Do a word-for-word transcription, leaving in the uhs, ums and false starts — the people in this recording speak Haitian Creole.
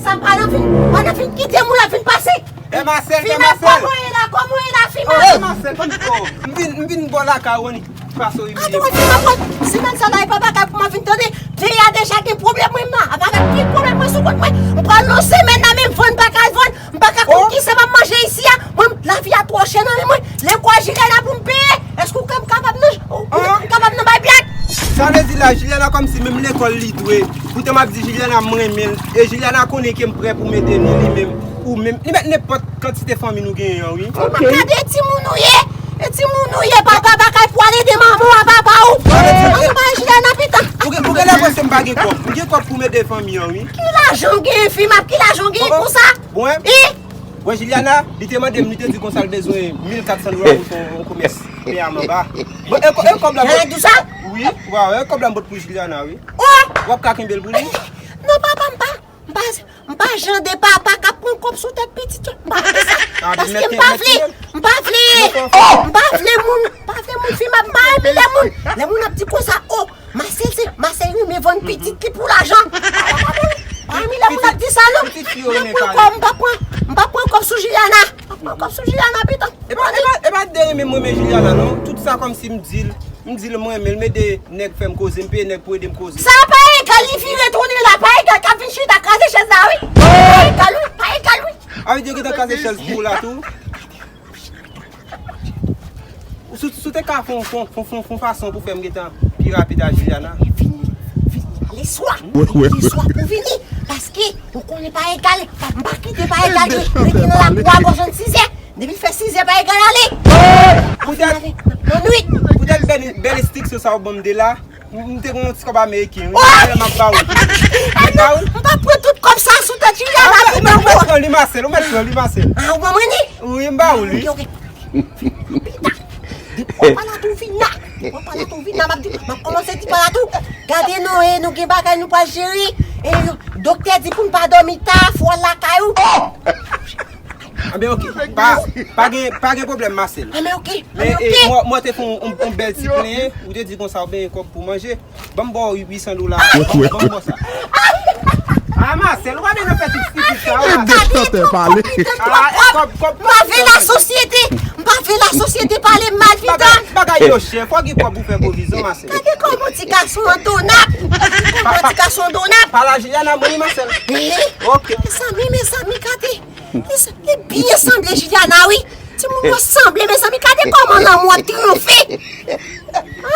Sa pa nan fin, pa nan fin kite moun la fin pase. E Masèl, e Fimèt, Masèl. Kòman w ye la? Kòman w ye la, Fimèt? Oh, e Masèl, ban m, oh, m vin, m vin bò lakay ou, annik pase w imilye. Atò, Fimèt, bon, semèn sa la, e pa bagay pou m ap vin tande. Peyi a deja gen pwoblèm, mwen, m nan. Apa avèk pil pwoblèm mwen sou kont mwen. M pral nan semèn nan, men m vann pa ka vann. M pa ka konn kisa m ap manje isi a. Mwen, lavi a twò chè nan men mwen. Lekòl Juliana pou m peye. Èske w kwè m kapab nan, ou, ou, m kapab nan bay blag? Sa vle di la, Juliana kòmsi menm lekòl li dwe. Poutan m ap di Juliana m renmen l. E Juliana konnen ke m prè pou m ede li, li menm. Ou menm, li mèt nenpòt kantite fanmi nou genyen an, wi. Ok. Gade timoun ou ye. E timoun ou ye, papa pa kay pwale de manman w a papa w. Ann bay Juliana pita. Ou gen, ou genlè panse m pa gen kòb. M gen kòb pou m ede fanmi an, wi. Ki lajan w genyen, Fimèt? Ki lajan w genyen konsa? Bon, e? Wè Juliana, li te mande m, li te di konsa l bezwen mil kat san dola pou fè yon komès pè a manba. Bon, e kò-, e kòb la. Jan di sa? Wi, w a wè, e kòb la m pot pou Juliana, wi. Oh! W ap ka kenbe l pou li? Non, papa, m pa, m pa, m pa jan de papa k ap pran kòb sou tèt pitit yo. M pa vle sa. Ah, paske m pa vle, m pa vle, m pa vle moun, m pa vle moun Fimèt, m pa renmen lè moun, lè moun ap di konsa, oh, Masèl se, Masèl renmen vann pitit li pou lajan. Pa renmen lè moun ap di sa non. M pa pran kòb, m pa pran, m pa pran kòb sou Juliana. M pa pran kòb sou Juliana, pita. E pa, e pa, e pa de renmen m renmen Juliana non. Tout sa kòmsi m di l, m di l m renmen l, m ede nèg fè m koze, m peye nèg pou ede m koze. Sa pa egal, li vire tounen la, pa egal k ap vin chita kraze chèz la, wi. Pa egal, wi, pa egal, wi. A vle di yo gentan kraze chèz pou ou la tou? Si, si w te ka fè yon, fè yon, fè yon, fè yon, fè yon fason pou fè m gentan pi rapid a Juliana. Vini, vini, ale swa. Ale swa pou vini. Paske, ou konnen pa egal. M pa kite pa egal. Rete nan lakou a bò jwenn sizè. Depi l fè sizè pa egal ale. Poutèt, nan nwit. Poutèt bèl, bèl enstriksyon sa w ban m de la. M, m te gen yon ti kòb ameriken, wi. Oh! M ap ba ou. M ap ba ou. M pa pran tout kòb sa sou tèt Juliana. Ah, ou mèt pran li, Masèl, ou mèt pran li, Masèl. Ah, ou ban mwen li? Wi, m ba ou li. Ok, ok. Pita. Depi w pa la tou vin la. Depi w pa la tou vin la, m ap di, m ap kòmanse di pa la tou. Gade non, e, nou gen bagay nou pral jere. E, doktè di pou n pa dòmi ta, fò w al lakay ou. Anben, ok. Pa, pa gen, pa gen pwoblèm, Masèl. Anben, ok. Men, anben, e, ok. Mwen, mwen te fè yon, yon, yon bèl ti plenyen, ou te di konsa ou benyen kòb pou manje. Ban m ba w uit san dola. Ban m ba w sa. Ah, Masèl, ou pa bezwen fè tout stipid sa, ou. E de chantè pale. Ah, kòb, kòb. M pa vle lasosyete. M pa vle lasosyete pale m mal, pita. Bagay, bagay yo chè. Fò gen kòb pou fè pwovizyon, Masèl. Gade kòman ti gason an donab. Kòman ti gason an donab. Pa la Juliana, mwen, Masèl. Eh, ok. Mezanmi, mezanmi, gade. Li, li byen sanble Juliana, wi. Timoun yo sanble, mezanmi, gade kòman lanmou ap triyonfe. Ah!